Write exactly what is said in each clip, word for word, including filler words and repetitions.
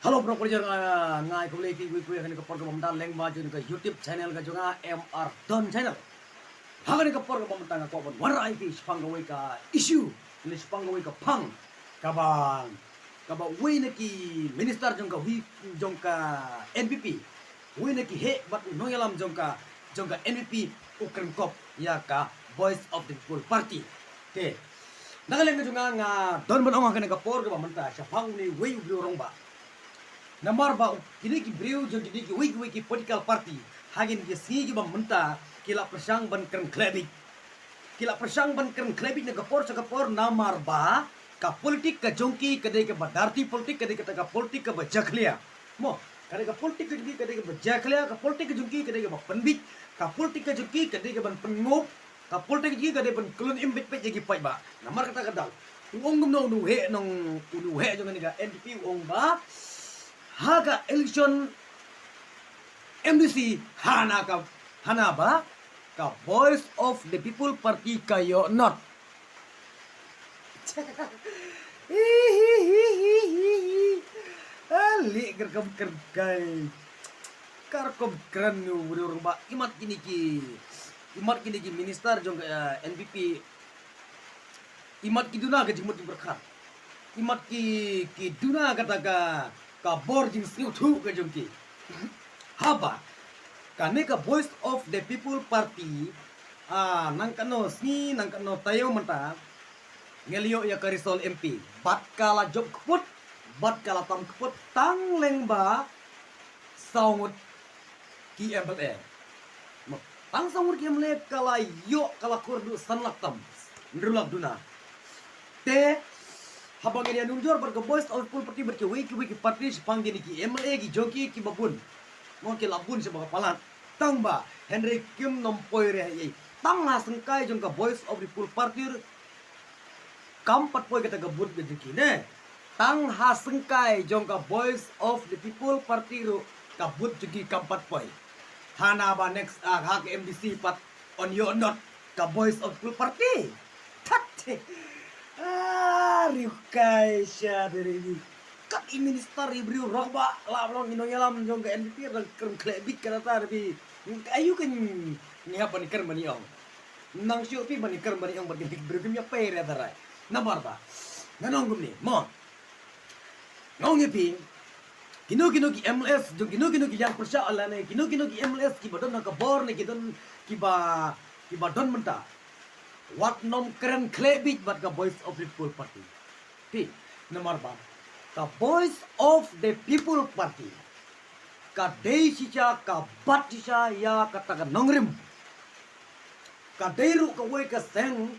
Hello bro, pyrshah nga ngai khublei phi wei wei ha kane ka por kaba mynta lyngba jong ka YouTube channel ka jong nga M R Don Channel. Ha kane ka por kaba mynta nga kwah ban wanrah ïa phi shaphang kawei ka issue ne shaphang kawei ka phang kaba, kaba wei na ki minister jong ka wi jong ka N P P, wei na ki heh bad u nongïalam jong ka, jong ka N P P u kren kop ïa ka Voice of the People Party. Te na ka liang ka jong nga nga don ban ong ha kane ka por kaba mynta shaphang une wei u briew rangbah. Namar ba kine ki briew jong kine kiwei kiwei ki political party ha kine ki sngi kiba mynta ki la pyrshang ban kren khleh bit. Ki la pyrshang ban kren khleh bit na ka por sha ka por namar ba ka politik ka jong ki ka dei kaba dirty politik, ka dei kata ka politik kaba jakhlia. Mo, ka dei ka politik ka jong ki ka dei kaba jakhlia, ka politik ka jong ki ka dei kaba pynbit, ka politik ka jong ki ka dei kaba pynngup, ka politik ka jong ki ka dei ban khlun im bit bit ïa ki paidbah. Namar kata ka daw u ong kumno une u heh nong, une u heh jong kane ka N P P u ong ba ha ka election M D C hana ka, hana ba ka Voice of the People Party ka ïoh not. Hi hi hi hi hi hi. Ali kar kam kar kai. Kar kam kren u briew rangbah. Imat kine ki, imat kine ki minister jong ka, eh, N P P. Imat ki duna ka jingmut jingpyrkhat. Imat ki, ki duna kata ka, ka bor jingsngewthuh ka jong ki. Haba kane ka Voice of the People Party, ah, nang kano sngi, nang kano taïew mynta ngi la ïoh ïa ka result M P bad ka la jop kput bad ka la tam kput tang lyngba saw ngut ki M L A. Mo, tang saw ngut ki M L A ka la ïoh, ka la kordor san lak tam hynriew lak duna. Te haba ngin ïa nujor bad ka Voice of People Party bad kiwei kiwei ki party shaphang kine ki M L A ki jong ki kiba bun. Mo, ki la bun shaphang ka palat. Tang ba hynrei kim nym poi re ei. Tang ha syngkai jong ka Voice of the People Party ruh kam pat poi kata ka vote ka jong ki ne. Tang ha syngkai jong ka Voice of the People Party ruh ka vote jong ki kam pat poi. Hana ba next, ah, ha ka M D C pat yn ïoh not ka Voice of the People Party. Tat. Ah, riewkai sha dei ri. Kat i minister i briew rangbah la long i nongïalam jong ka N P P, dang kren khleh bit ka data da phi. Aïu kan ngi hap ban kren ban ïong. Nang shu phi ban kren ban ïong bad kine ki briew kim ïa pei re da rai. Namar ba ngan ong kumne mo. Nga ong ïa phi, kino kino ki M L As jong kino kino ki ïing pyrshah lane kino kino ki M L As kiba don ha ka bor ne ki don, kiba, kiba don mynta, wat nym kren khleh bit bad ka Voice of the People Party. Phi, namar ba ka Voice of the People Party ka dei shisha, ka bat shisha ïa kata ka nongrim. Ka dei ruh kawei ka seng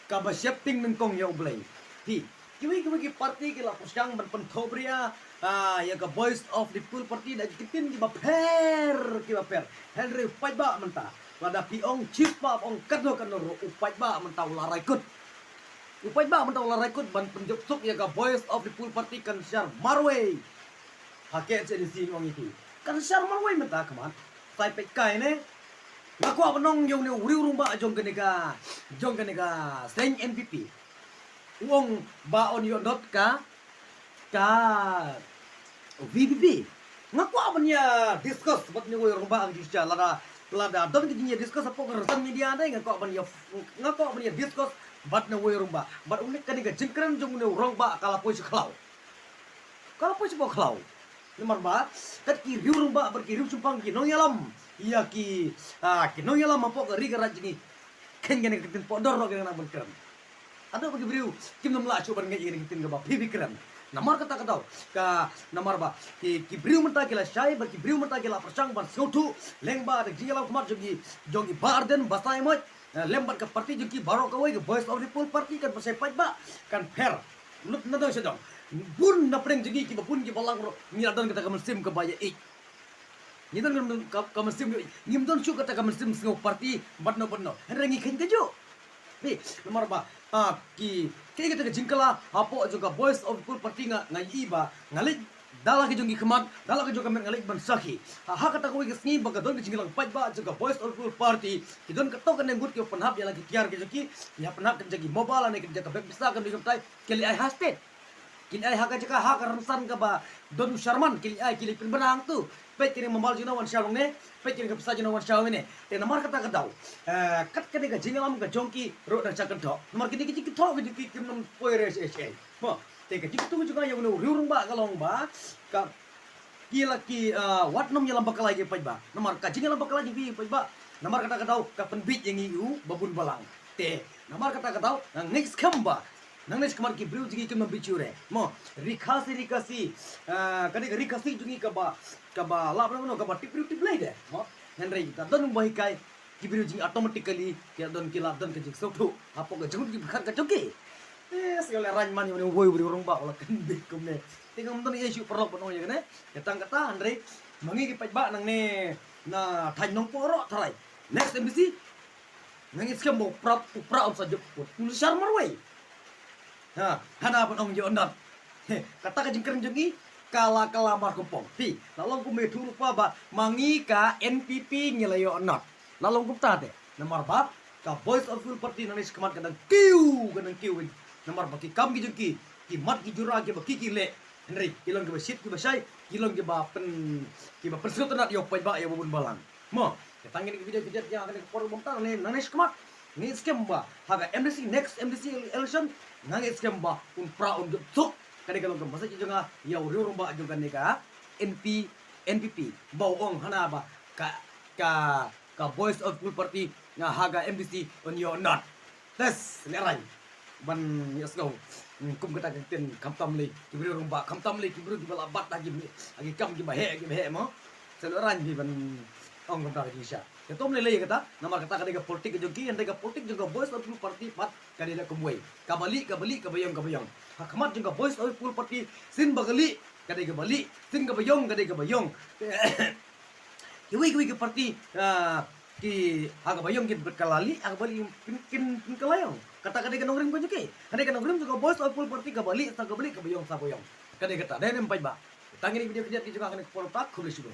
kaba sheptieng nyngkong ïa U Blei. Phi, kiwei kiwei ki party ki la pyrshang ban pynthohbria, ah, ïa ka Voice of the People Party da ki ktien kiba pher, kiba pher. Hynrei u paidbah mynta, lada phi ong chief ba ong katno katno ruh, u paidbah mynta u la raikut. U paidbah mynta u la raikut ban pynjop suk ïa ka Voice of the People Party kan shar marwei. Ha K H A D C ong iti kan shar marwei mynta khmat. Sai peit kai ne. Nga kwah ban ong ïa une u riew rangbah jong kane ka, jong kane ka seng N P P. U ong ba un ïoh not ka, ka V P P. Nga kwah ban ïa discuss bad une u rangbah ang jisha lada, lada don ki jingïa discuss hapoh ka social media ne, nga kwah ban ïa, nga kwah ban ïa discuss bad une u rangbah. Bad une kane ka jingkren jong une u rangbah ka la poi sha khlaw. Ka la poi sha khlaw. Namar ba kat ki riew rangbah bad ki riew shynpang ki nongïalam ïa ki, ah, ki nongïalam hapoh ka ri ka raid jong ngi. Khein kane ka ktien poh dor ruh kane ka nang ban kren. Haduh ba ki briew kim nym lah shuh ban ngeit ïa kane ka ktien kaba phi phi kren. Namar kata ka daw ka, namar ba ki, ki briew mynta ki la shai bad ki briew mynta ki la pyrshang ban sngewthuh lyngba da ka jingïalam khmat jong ki, jong ki Bah Ardent, Bah Saimoj, eh, lem bad ka party jong ki baroh kawei, ka Voice of the People Party, kan pyrshah paidbah kan pher. Lut na dong sha dong. Bun na pdeng jong ki kiba bun kiba lang ruh ngi la don kata ka mynsiem kaba ïa ïeit. Ngi don ka, ka mynsiem, ngim don shuh kata ka mynsiem sngew party bad no bad no. Hynrei ngi khein kajuh. Phi, namar ba, ah, ki, ki kata ka jingkylla hapoh jong ka Voice of People Party nga, nga ïohi ba nga leit da la ki jong ki khmat, da la ki jong ka met nga leit ban sakhi. Ha, ha kata kawei ka sngi ba ka don ka jingïalang paidbah jong ka Voice of People Party, ki don katto katne ngut ki pynhap ïa la ki tiar ki jong ki, ki hap pynhap kan jong ki mobile ne kan jong ka bag pisa kan jong tai, ki leit ai ha state. Ki leit ai ha ka jaka ha ka rynsan kaba don u Sharman, ki leit ai, ki leit pynbna hangtu. Peit kine ki mobile jong ngi wan shaw hangne, peit kine ki pisa jong ngi wan shaw hangne. Te namar kata ka daw, eh, kat kane ka jingïalam ka jong ki ruh dang sha kynthoh. Namar kine ki jingkynthoh ki jong ki kim nym poi re shisha. Mo, te ka jingkynthoh jong nga ïa une u riew rangbah ka long ba ka ki la ki, ah, wat nym ïalam bakla ïa ki paidbah. Namar ka jingïalam bakla jong ki paidbah, namar kata ka daw ka pynbieit ïa ngi u babun balang. Te namar kata ka daw nga ngeit skhem ba nangne shakhmat ki briew jong ngi kim nym bieit shuh re. Mo, ri Khasi, ri Khasi, ah, kane ka ri Khasi jong ngi kaba, kaba lap na kano, kaba tip briew tip Blei de. Mo, hynrei ka don ba hikai ki briew jong ngi automatically ki la don, ki la don ka jingsngewthuh hapoh ka jingmut jingpyrkhat ka jong ki. Eh, sngewlehraiñ man ïa une uwei u riew rangbah u la kynbieit kumne. Te ngam don ei shuh paralok ban ong ïa kane. Te tang kata hynrei ma ngi ki paidbah nangne na thaiñ Nongpoh ruh tharai next M D C nga ngeit skhem ba u Prah, u Prah um sa jop u Sharma marwei. Ha, hana ban ong ïoh nod. He, kata ka jingkren jong ngi ka la, ka la mar kyrpong. Phi, la long kumne, thuh lypa ba ma ngi ka N P P ngi la ïoh nod. La long kumta te. Namar ba ka Voice of People Party nangne shakhmat ka dang kiew, ka dang kiew. Namar ba ki kam ki jong ki, ki mat ki jura kiba ki, ki leh. Hynrei ki long kiba shit kiba shai, ki long kiba pyn, kiba pynsngewtynnat ïa u paidbah, ïa u babun balang. Mo, te tang kine ki video ki jait ïa kane ka por ba mynta, nangne, nangne shakhmat nga ngeit skhem ba ha ka M D C, next M D C election, nga ngeit skhem ba un Prah un jop suk. Kane ka long ka message jong nga ïa u riew rangbah jong kane ka N P, N P P, ba u ong hana ba ka, ka, ka Voice of People Party nga ha ka M D C un ïoh nod. Te sngewlehraiñ ban ïa sngew, hmm, kum kata ka ktien, khamtam lei ki briew rangbah, khamtam lei ki briew kiba la bat ha ki, ha ki kam kiba heh, kiba heh mo. Sngewlehraiñ phi ban ong kumta ka jingshisha. Te to ym lei lei kata, namar kata ka dei ka politik ka jong ki, hynrei ka politik jong ka Voice of People Party pat ka dei da kumwei. Kaba lieh kaba lieh, kaba ïong kaba ïong. Ha khmat jong ka Voice of People Party, sien ba ka lieh ka dei kaba lieh, sien kaba ïong ka dei kaba ïong. Kiwei kiwei ki party, ah, ki ha kaba ïong kin pynkylla lieh, ha kaba lieh kin, kin pynkylla ïong. Kata ka dei ka nongrim ka jong ki. Ka dei ka nongrim jong ka Voice of People Party, kaba lieh sa kaba lieh, kaba ïong sa ba ïong. Ka dei kata, dei ne em paidbah. Tang kine ki video ki jait ki jong nga ha kane ka por, khublei shibun.